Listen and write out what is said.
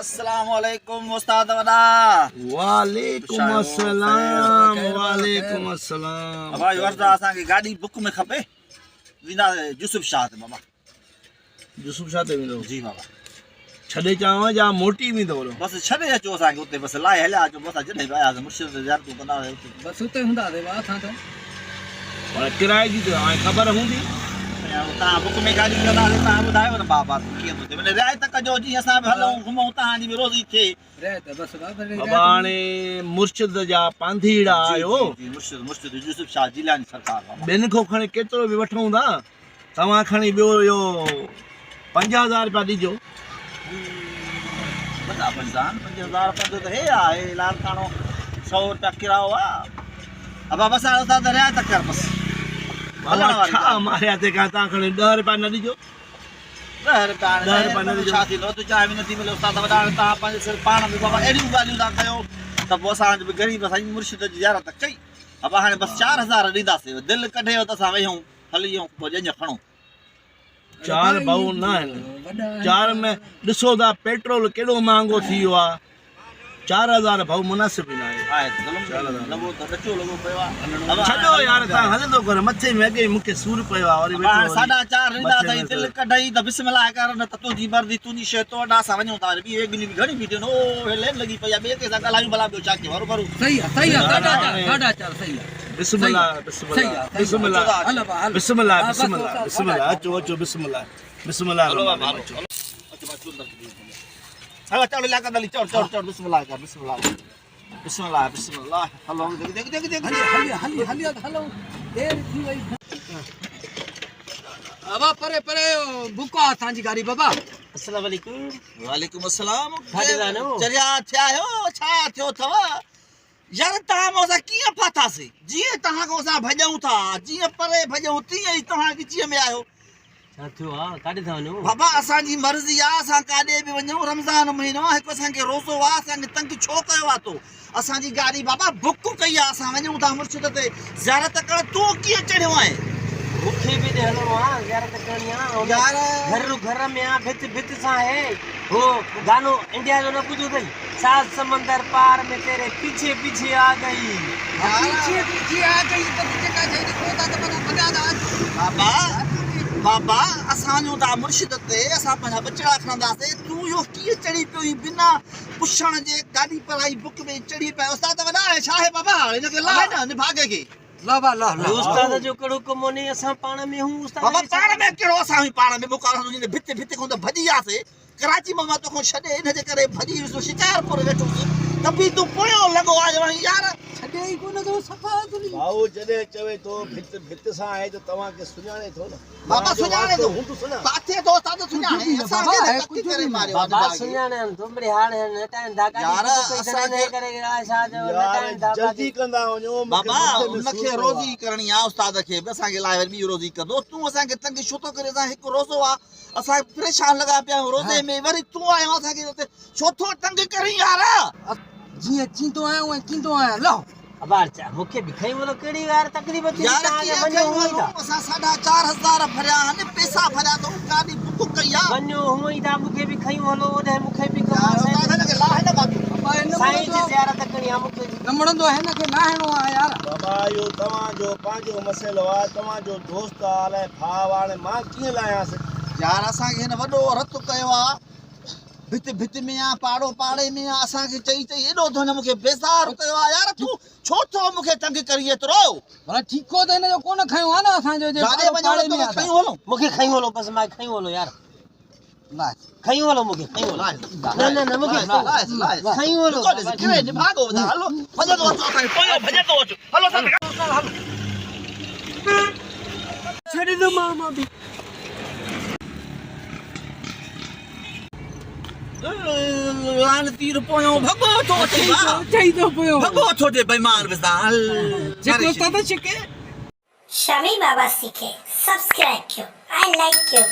السلام عليڪم استاد وڏا. وعليڪم السلام وعليڪم السلام. بابا اهو عرض آ اسان کي گاڏي بڪ ۾ کپي ويندا يوسف شاهه تي بابا. يوسف شاهه تي ويندو؟ جي بابا. ڇڏي چانو يا موٽي ويندو ورو؟ بس ڇڏي اچو اسان کي اتي بس لاهي هليا اچو بس جڏهن به آياسين مرشد تي زيارتون ڪنداسين اتي. بس اتي هونداسين بابا اسان ته. پر ڪرائي جي ته هاڻي خبر هوندي. توهان بڪ ۾ گاڏي ڪنداسين توهان ٻڌايو نه بابا ڪيئن ٿو ٿئي معني رعايت ڪجو جيئن اسان به هلون گهمون توهان جي به روزي ٿئي. رعايت بس بابا بابا هاڻي مرشد جا پانڌيئڙا آهيو. جي جي مرشد مرشد يوسف شاهه جيلاني سرڪار بابا. ٻين کان کڻي ڪيترو به وٺون ٿا توهان کڻي ٻيو اهو 5000 رپيا ڏجو. وڏا پئسا آهن 5000 پنهنجو ته هي آهي لاڙڪاڻو سو رپيا ڪرايو آ. ابا بس هاڻي استاد رعايت ڪر بس. بابا ڇا ماريا تي کان توهان کڻي 10 رپيا نه ڏجو. 10 رپيا هاڻي 10 رپيا نه ڏجو ڇا ٿيندو اڌ چانهه به نٿي ملي استاد وڏا هاڻي توهان پنهنجي سر پاڻ به بابا اهڙيون ڳالهيون ٿا ڪيو ته پوء اسان به غريب سائين مرشد جي زيارت ڪئي ابا هاڻي بس 4000 ڏينداسين دل ڪڍيو ته اسان ويهون. هلي ۽ پوء ڄڃ کڻو. چار ڀائو نه آهن چار ۾ ڏسو ٿا پيٽرول ڪيڏو مهانگو ٿي ويو آهي 4000 ڀائو مناسب ئي ناهي. آهي ته ظلم لڳو ته ڏچو لڳو پيو آهي. ڇڏو يار تان هلندو ڪر مٿي ۾ اڳي ئي مونکي سور پيو آهي وري ويٺو وري ساڍا چار ڏيندا اٿئي دل ڪڍئي ته بسم الله ڪر نه ته تنهنجي مرضي تنهنجي شيء تو وٽ آهي اسان وڃون ٿا وري ٻي ويگنيون به گهڻيون بيٺيون آهن او هي لين لڳي پئي آهي ٻئي ڪنهن سان ڳالهايون ڀلا ٻيو ڇا ڪيون هروڀرو. صحيح آهي صحيح آهي ساڍا چار ساڍا چار صحيح آهي. بسم الله بسم الله بسم الله بسم الله بسم الله بسم الله اچو اچو بسم الله بسم الله الرحمن الرحيم اچو هلو چڙ لياقت علي چڙ چڙ چڙ بسم الله ڪر بسم الله بسم الله بسم الله هلو ديک ديک ديک ديک هلي هلي هلي هلو دير ٿي وئي بابا پري پري بڪ آ اسان جي گاڏي بابا. السلام عليڪم. وعليڪم السلام. چريا ٿيا آهيو ڇا ٿيو اٿو؟ يار توهان مون سان ڪيئن ڦاٿاسين؟ جيئن توهان کان اسان ڀڄون ٿا، جيئن پري ڀڄون تيئن ئي توهان ڳچيء ۾ آهيو. ڇا ٿيو آ؟ ڪاڏي ٿا وڃو؟ بابا اسان جي مرضي آ اسان ڪاڏي به وڃون، رمضان مهينو آ هڪ اسان کي روزو آ، اسان کي تنگ ڇو ڪيو آ تو؟ اسان جي گاڏي بابا بڪ ڪئي آ، اسان وڃون ٿا مرشد تي زيارت ڪرڻ، تون ڪيئن چڙهيو آهين؟ مون کي به ته هلڻو آ، زيارت ڪرڻي آ، يار. گهر گهر ۾ آ، ڀت ڀت سان هي، هو گانو انڊيا جو نه ٻڌو اٿئي؟ سات سمندر پار ۾ تيري پيڇي پيڇي آ گئي. پيڇي پيڇي آ گئي ته جيڪا شيء ڏسو ٿا ته معنيٰ ڀڳا ٿا اچو. بابا بابا اسان وڃون ٿا مرشد تي اسان پنهنجا ٻچڙا کڻنداسين تون اهو ڪيئن چڙهي پيو آهين بنا پڇڻ جي گاڏي پرائي بڪ ۾ چڙهي پيو استاد وڏا آهي ڇا آهي بابا هاڻي هن کي لاهه نه نڀاڳي کي. لاهه بابا لاهه لاهه. استاد جو ڪهڙو ڪم ڪونهي اسان پاڻ ۾ هون استاد بابا پاڻ ۾ ڪهڙو اسان هون پاڻ ۾ مون ڪا ڀت ڀت کان ته ڀڄي وياسي. ڪراچي مان مان توکان ڇڏي ان جي ڪري ڀڄي ويس شڪارپور ويٺس ته به تون پويون لڳو آيو آهين يار. ڇڏي ئي ڪونه ٿو صفا ادلي. ڀائو جڏهن چوي ٿو ڀت ڀت سان آهي ته توهان کي سڃاڻي ٿو نه. بابا سڃاڻي ٿو ڪاٿي ٿو استاد سڃاڻي اسان کي ته ڪڪ ڪري ماريو آهي بابا سڃاڻين ٿو مڙي هاڻ نٽائين ٿا گاڏي يار بڪ ڪئي اسان اٿن کي ان ڪري شاهه جو نٽائين ٿا جلدي ڪندا وڃو مون کي بابا مٿي ۾ ان سور کي پيو آهي. روزي ڪرڻي آهي استاد کي به اسان کي لاء وري ٻي روزي ڪندو تون اسان کي تنگ ڇو ٿو ڪرين اسان هڪ روزو آهي اسان پريشان لڳا پيا آهيون روزي ۾ وري تون آيو اسان کي اتي ڇو ٿو تنگ ڪرين يار. جيئن چيندو آهيان اونئن ڪيندو آهيان لهو. ابا مون کي به کنيو هلو ڪهڙي يار تڪليف ٿي يار توهان کي ڪيئن وڃو کنيو هونئن ئي ٿا. هلون اسان ساڍا 4000 ڀريا آهن پيسا ڀريا اٿئون گاڏي بڪ ڪئي آ. وڃو هونئن ئي ٿا مون کي به کنيو هلو اوڏانهن مون کي به ڪم يار آ استاد سائين هن کي لاهه نه بابي. ابا هي نه سائين جي مڙندو زيارت ڪرڻي آ مون کي به. نه مڙندو هن کي لاهڻو آ يار. بابا اهو توهان جو پنهنجو مسئلو آ توهان جو دوست آ الائي ڀاء آ هاڻي مان ڪيئن لاهيانس. يار اسان کي هن وڏو رت ڪيو آ ڀت ڀت ۾ آ پاڙو پاڙي ۾ آ اسان کي چئي چئي ايڏو ته هن مون کي بيزار ڪيو آ يار تون ڇو ٿو مون کي تنگ ڪرين ايترو. ڀلا ٺيڪو ته هن جو ڪونه کنيو آ نه اسان جو جي جاڏي پاڙو وڃون پاڙي ۾ توکي آ ته. کنيون هلون. مون کي کنيون هلو بس مان کنيون هلو يار. کنيون هلو مون کي کنيون هلو نه نه نه مون کي کنيون هلو ڇڏيندو مان مان به لعنتي پويون ڀڳو ٿو اچي چئي ٿو پيو ڀڳو ٿو اچي بيمان وسان جيڪو استاد ڇڪي شميم عباسي کي سبسڪرائب ڪيو ۽ لائيڪ ڪيو.